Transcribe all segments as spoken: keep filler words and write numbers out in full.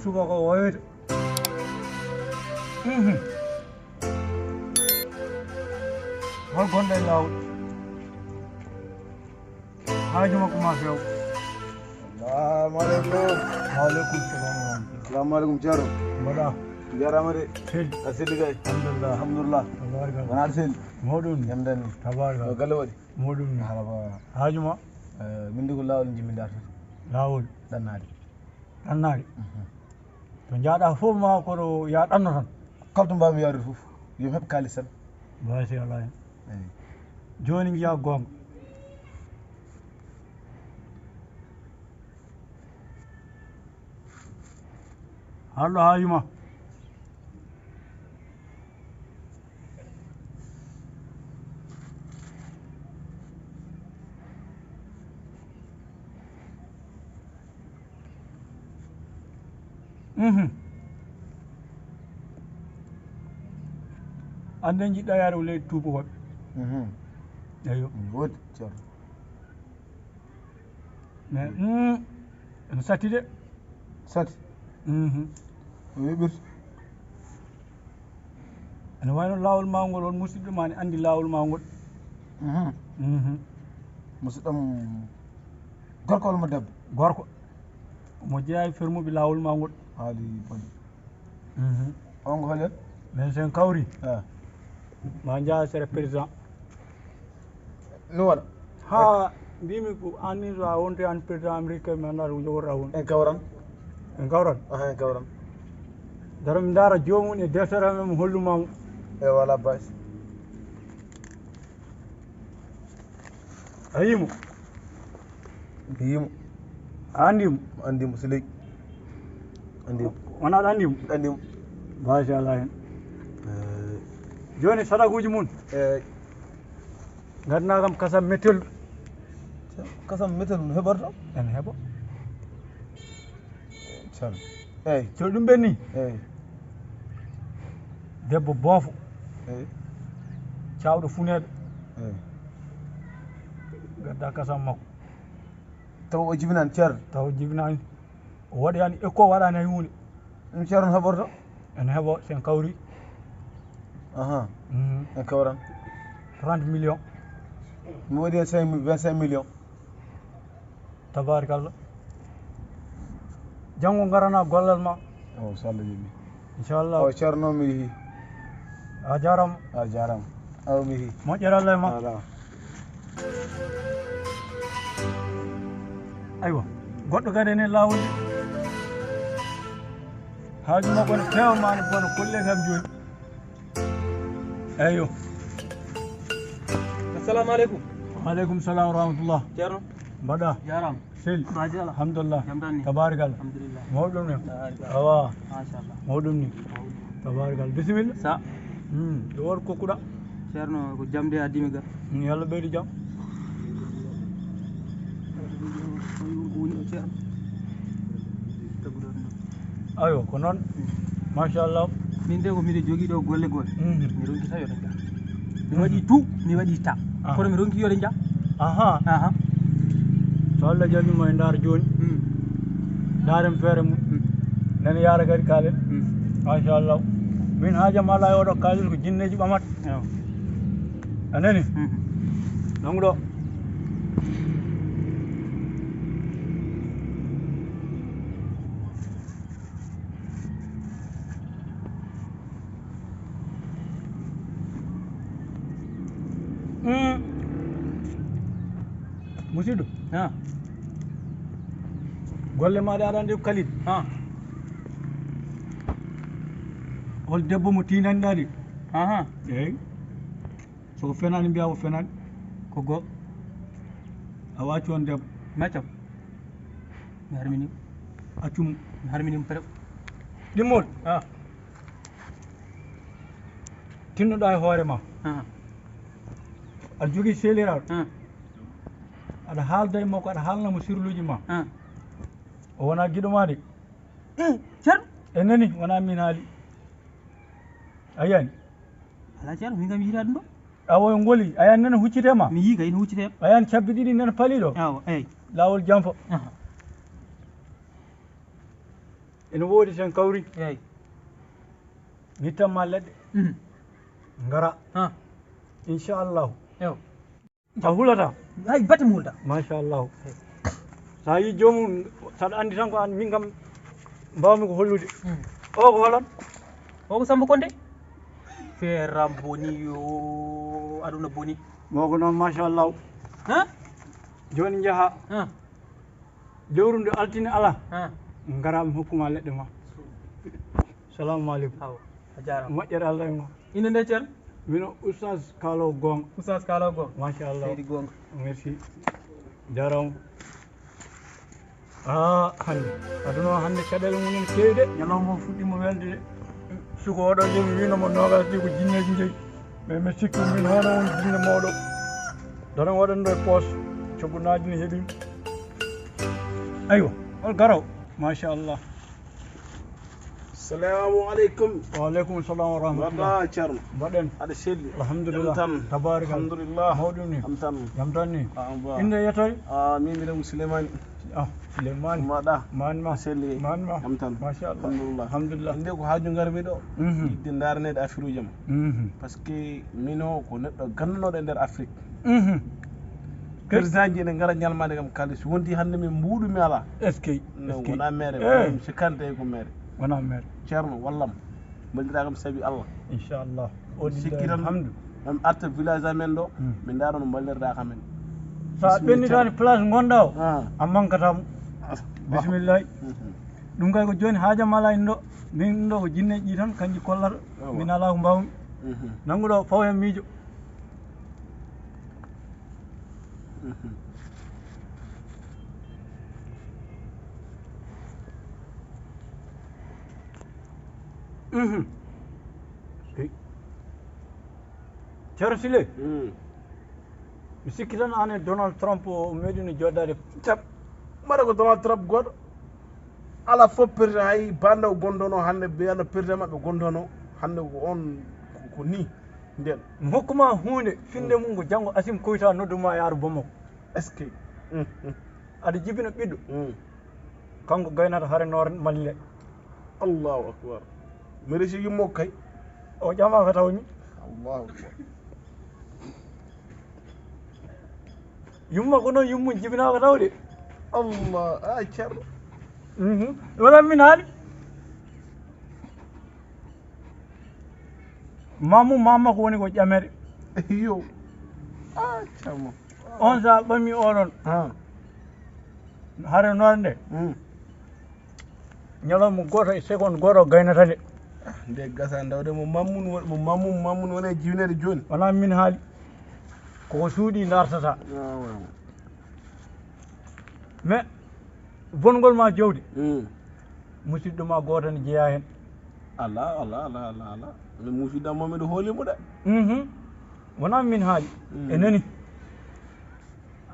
Subaka o wayoyta. Mhm. Hol gonɗo e laawol? Haaju makko ma feew. Salamu aleykum. Wa aleykum salam wa rahmatullah. Salamu aleykum, Ceerno. Mbaɗa? Jarama de. Sel. A selli kay? Alhamdulillah. Alhamdulillah. Tabaraka. Wona aɗa selli? Mawɗum. Jam tan ni. Tabaraka. No galle waɗi? Mawɗum ni. Marhaba. Haaju ma? Eh, min de ko laawol jimmi dartata. Laawol? Ɗannaade. Ɗannaade. Mhm. To njaaɗa fof ma koɗo ya ɗanno tan. Kala to mbawmi yaarude fof, yo mi heɓ kaalis tan. Mbasi ala hen. Eyi. Jooni njiya goonga. Haalɗo haa yuma. Mhm. Annde jiɗɗa yaade ko leydi tuubakooɓe. Mhm. Eyo. Woodi, Ceerno. Mais, mm, ene satti de. Satti? Mhm. Ko weɓirta? Ene wayno laawol mawngol, on musidɗo ma ne anndi laawol mawngol. Mhm. Mhm. Musidɗam gorko walla mo debbo? Gorko. Mo jeyaa e fermuɓe laawol mawngol. Haali boni. Mhm. On ko hol en? Mais sen kawri. Ah. Ma njaha sere président. No waɗa? Ha mbimi ko an ni so a wonte an président américain mi anndaa ɗum jogorɗa won. En kawran? En kawran. Aha, en kawran. Dara mi ndaara joomum e deftere am mi holluma mo. E wala basi. A yimo? Mi yimo. A andi mo? Mi andi mo, Siley. Andi mo. Wona aɗa andi mo? Andi mo. Machallah hen. Eh. Joni sadakuji mun? Eh. Ngadna kam kasam metel. Kasam metel no heɓorto? Ene heɓo. Ceerno. Eyi. So ɗum ɓenni. Eyi. Debbo boofo. Eyi. Cawɗo funeeɓe. Eyi. Gadda kasam makko. Taw o jibinani, Ceerno? Taw o jibinani. O waɗi yani ekko waɗani hay huunde. Ɗum Ceerno heɓorto? Ene heɓo sen kawri. Aha. Mhm. En kawran? Trente millions. Mi waɗi hen cinq mille, vingt-cinq millions. Tabarikalla. Janngo ngarana gollal ma. O, so Allah jaɓi. Inchallah. O, Ceerno, mi yehi. A jarama. A jarama. Awa mi yehi. Moƴƴere Allah e ma. Ala. Aywa. Goɗɗo kadi ene laawol. Haaju makko ne feewa ma ne bona kolle kam jooni. Eyyo. Assalamu aleykum. Wa aleykum salam wa rahmatullah. Ceerno. Mbaɗa? Jarama. Sel. Ba jala. Alhamdulillah. Jam tan ni. Tabarikalla. Alhamdulillah. Mawɗum ni. Tabarikalla. Awa. Machallah. Mawɗum ni. Mawɗum. Tabarikalla. Bisimilla. Sa. Hmm. Ɗo wor kokkuɗa? Ceerno, ko jam de addimi ga. Hmm, yo Allah ɓeydu jam. Ayo, ko noon. Machallah. Min de ko miɗo jogii ɗo golle gol. Mhm. Mi ronki tan yo ɗen ngaa. Mi waɗi tout, mi waɗi ta. Ah. Kono mi ronki yo ɗen ngaa. Aha. Aha. So Allah jaɓi mo e ndaar jooni. Hmm. Ndaaren feere mum. Hmm. Nani yaara kadi kaalen. Hmm. Machallah. Min haajam alaa e oɗo kaalis ko jinneeji ɓamata. Ewa. A nani? Mhm. Nangu ɗo. Mm. Musidɗo. Ha. Golle maɗa aɗa andi ko Kalid. Ha. Hol debbo mo tinanɗa de? Aha. Eyi. So ko fenani mbiya ko fenani. Ko go. A waccu on debbo. Macam. Mi harmini. Accum. Mi harmini mo perew. Ɗimmol. Ah. Tinnoɗa e hoore ma. Ah. Aɗa jogii seeliraaɗo. Ah. Aɗa haalda e makko, aɗa haalna mo sirluuji ma. Ah. O wona giɗo ma de. Eh, Ceerno. E nani, wona min haali. A yiyani? Ala Ceerno, min kam yiita ɗum ɗo. Awo e ngoli, a yiyani nana huccite ma? Mi yii kay, no huccite. A yiyani cabbi ɗiɗi nana pali ɗo? Awo, eyi. Laawol janfo. Aha. Ene woodi sen kawri. Eyi. Nittan ma leɗɗe. Mhm. Ngara. Ha. Inchallahu. Ew. A hulata. Hay batte mi hulata. Machallahu. Sa yi joomum, saɗa anndi tan ko an, min kam mbawmi ko hollude. Mhm. O ko holan? O ko Samba Konte. Feeram boni yo, aduna boni. Mo ko noon, machallahu. Ha? Jooni njaha. Ha? Lewru ndu altine ala. Ha? Ngara mi hokkuma leɗɗe ma. Salamu aleykum. Awa, a jaaraama. Moƴƴere Allah e ma. Inde nde, Ceerno? Mino Oustaz Kaalo Goonga. Oustaz Kaalo Goonga. Machallah. Seydi Goonga. Merci. Jaaraama. Ah, hannde. Aduna o hannde caɗeele mum ene keewi de. Ñalawma o fuɗɗiima welde de. Suko oɗo de mi wiino mo noogas ɗi ko jinneeji njoyi. Mais mi sikki min hono won jinne mawɗo. Dana waɗanɗo e poos. Coggunaaji ne heɓi. Aywa, hol garaw? Machallah. Salamu aleykum. Wa aleykum salam wa rahmatullah. Mbaɗɗa, Ceerno? Mbaɗen. Aɗa selli? Alhamdulillah. Jam tan? Tabarikalla. Alhamdulillah. Mawɗum ni? Jam tan? Jam tan ni? Ah, ba. Innde yettoy? Ah, min mbiɗa ko Souleymane. Ah, Souleymane. Mbaɗɗa? Man ma. Aɗa selli? Man ma. Jam tan? Machallah. Alhamdulillah. Alhamdulillah. Inde ko haaju ngarmi ɗo. Mhm. Yiɗde ndaaraneede affaire uji am. Mhm. Parce que min o ko neɗɗo gannduɗo e nder Afrique. Mhm. Président ji ene ngara ñalmaade kam kaalis. Wondi hannde min mbuuɗu mi alaa. Est-ce que? No, est-ce que? Wona maire, eh, mi sikkanta e ko maire. Wona maire. Ceerno, wallam. Mballira kam sabi Allah. Inchallah. O sikki tan, alhamdu. On arta village amen ɗo, hmm, min ndaara no mballirɗa kam en. Sa ɓennitaani place ngonɗa o, ah, a mankataa mo. Ah. Bismillah. Mhm. Ɗum kay ko jooni haajam alaa en ɗo. Min ɗo ko jinneeji ɗi tan, kanji kollata. Awa. Min alaa ko mbawmi. Mhm. Nannguɗo faw hen miijo. Mhm. Mhm. Hey. Ceerno Sile. Mm. Mi sikki tan an e Donald Trump o meeɗino joɗɗade. Tab, mbaɗa ko Donald Trump goɗɗo. Ala fof président hay bandaw gondono hannde mbiyano président maɓɓe gondono hannde ko on ko, ko ni nden. Mi hokkuma huunde finde mum ko janngo Asim Koyta nodduma yaaro Bamako. Est-ce que? Mm, mm. Aɗa jibina ɓiɗɗo. Mm. Kanko gaynata hare noor Mali le. Allahu akbar. Mi resi yummo kay. O ƴama ko tawmi. Allahu akbar. Yumma ko noon, yumma jibinaa ko tawde. Allah, a ceerno. Mhm. Wala min haali. Mamu mama ko woni ko ƴamere. Yo. A ceerno. On sa ɓami oɗon. Ha. Hare noon nde. Hmm. Ñalawma gooto e seconde gooto gaynata nde. Ah, nde gasa ndawde mo mammun wo-, mo mammun, mammun wona e jiwneede jooni. Wona min haali. Koko suuɗi dartata. Ah, waaw. Mais bongol ma jawdi. Hmm. Musidɗo ma gooto ne jeyaa heen. Ala, ala, ala, ala, ala. Min musidɗo am mo miɗo hoolimo de. Mhm. Wona min haali. Hmm. E nani.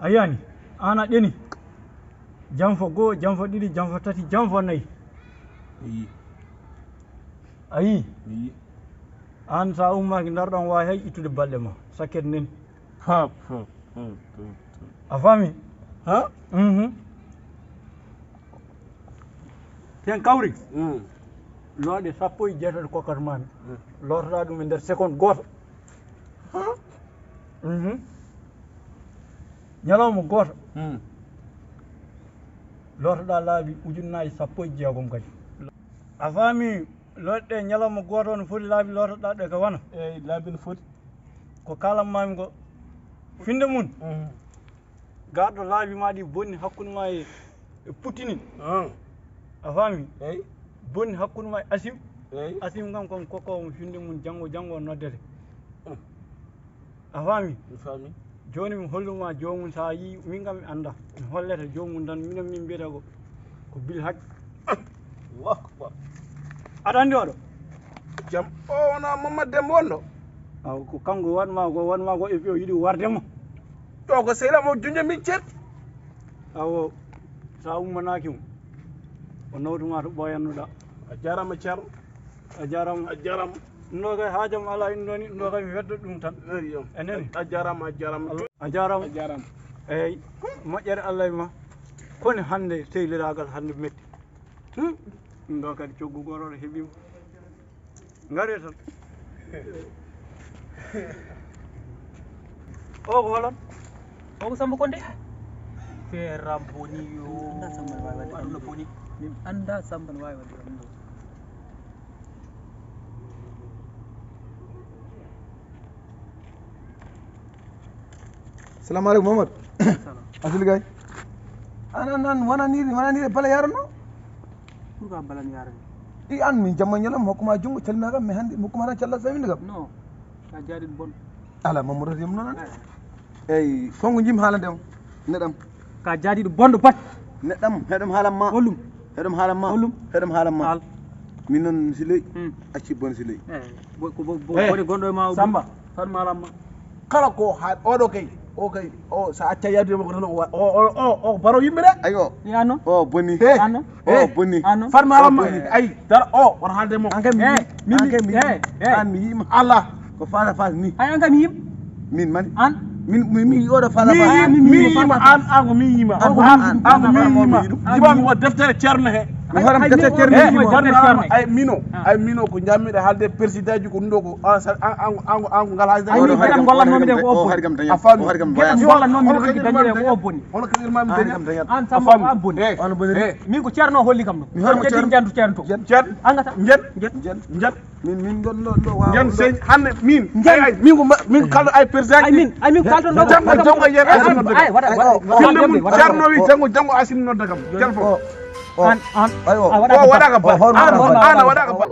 A yiyaani? Aan a ɗeni. Janfa goo, janfa ɗiɗi, janfa tati, janfa nayi. Mi yii. A yii? Mi yii. Aan sa ummaaki ndaroɗaa waawi hay ittude balɗe ma. Sakket nen. Pap, pap, pap, pap, pap. A faami? Ha? Mhm. Ten kawri. Mm. Looɗe sappo e jeetati kokkat mami. Mm. Lootoɗaa ɗum e nder seconde gooto. Ha? Mhm. Ñalawma gooto. Hmm. Lootoɗaa laabi ujunnaaji sappo e jeegom kadi. A faami, looɗe ñalawma gooto no foti laabi lootoɗaa ɗe ko wano? Eyi, laabi no foti. Ko kalan mami ko finde mum. Mhm. Garɗo laabi ma ɗi bonni hakkunde ma e, e Putini. Ah. A faami? Eyi. Bonni hakkunde ma e Asim. Eyi. Asim kam kon kokko mo finde mum janngo, janngo o noddete. Mm. A faami? Mi faami. Jooni mi holluma joomum, sa yii, min kam mi annda. Mi hollete joomum tan, minen min mbiyata ko, ko Bil Haj. Allahu Akbar. Aɗa anndi oɗo? Jam o wona Mamad Demba wonɗo? Aw, ko kanko waɗma ko, waɗma ko, et puis o yiɗi warde mo. Ɗo ko sehil am o junja min ceer. Awo, sa ummanaaki mo, o nawtuma to ɓooyannoɗa. A jaaraama, Ceerno. A jaaraama. A jaaraama. Ɗum ɗo kay haajam alaa, inno ni, ɗum ɗo kay mi weddo ɗum tan. Eyi, yo. A nani? A jaaraama, a jaaraama. A jaaraama. A jaaraama. Eyi, moƴƴere Allah e ma. Koni hannde sehliraagal hannde metti. Hmm? Ɗum ɗo kadi coggu goroɗo heɓima. Ngare tan. O ko holon? O ko Samba Konde. Feera boni yo. Anda Samba no wawi wadde aduna boni. Min anda Samba no wawi wadde ɗum ɗo. Salamu aleykum, Mamadou. Salam. Asili gay. An, an, an, wona ni, wona ni bala yaranno? Pourquoi bala mi yaranno? I an min jamma ñalam hokkuma jungo calmina kam, mi hande mi hokkuma tan calla sawinde kam. No. Ka jaari bon. Ala Mamadou Rosiyam non an. Eyyi, konko jim haalande on. Neɗɗam. Ka jaadiɗo bonɗo bat. Neɗɗam, heɗam haalam ma. Holɗum? Heɗam haalam ma. Holɗum? Heɗam haalam ma. Haal. Min noon mi siloy. Hmm. Acci bon siloy. Eh, bo- ko bo- bo- Eh. Bone gonɗo e ma o Samba. Tan maalam ma. Kala ko ha oɗo kay, o kay, o sa acca yaadude makko tan o wa- o o o o baro yimɓe de. Ayo. Ya non. O boni. Eh. Ano. O boni. Ano. Fan maalam ma. O boni. Ay, dara o won haalde mo. An kay mi Eh, mi mi eh eh. An mi yima. Allah. Ko face à face ni. Ay an kam yim. Min man. An. Min mi mi oɗo face à face. Mi yima an an ko mi yima. An ko an an ko mi yima. Jiba mi wa deftere cerno he. Mi horam deftere cerno he. Ay mino. Ay mino ko jammiɗe halde président ji ko ɗum ɗo ko an sa- an an an an ko ngal haalde. Ay mi baɗam gollan nomi de ko o boni. A fami. Baɗam gollan nomi de ko dañere ko o boni. Hono kadir ma mi daña. An sama ko a boni. Hono boni. Min ko cerno holli kam ɗo. Mi horam cerno. Jantu cerno to. Angata. Jen. Jen. Jen. Min min ɗon ɗon ɗo wawa. Jan sey hande min. Ay ay min ko ma- min kaldo ay président. Ay min ay min kaldo ɗo. Jango jango yen ay sinno daga. Ay wada wada. Hande mun jarno wi jango jango ay sinno daga. Telefon. An an. Ay o. Wada ka ba. An wada ka ba.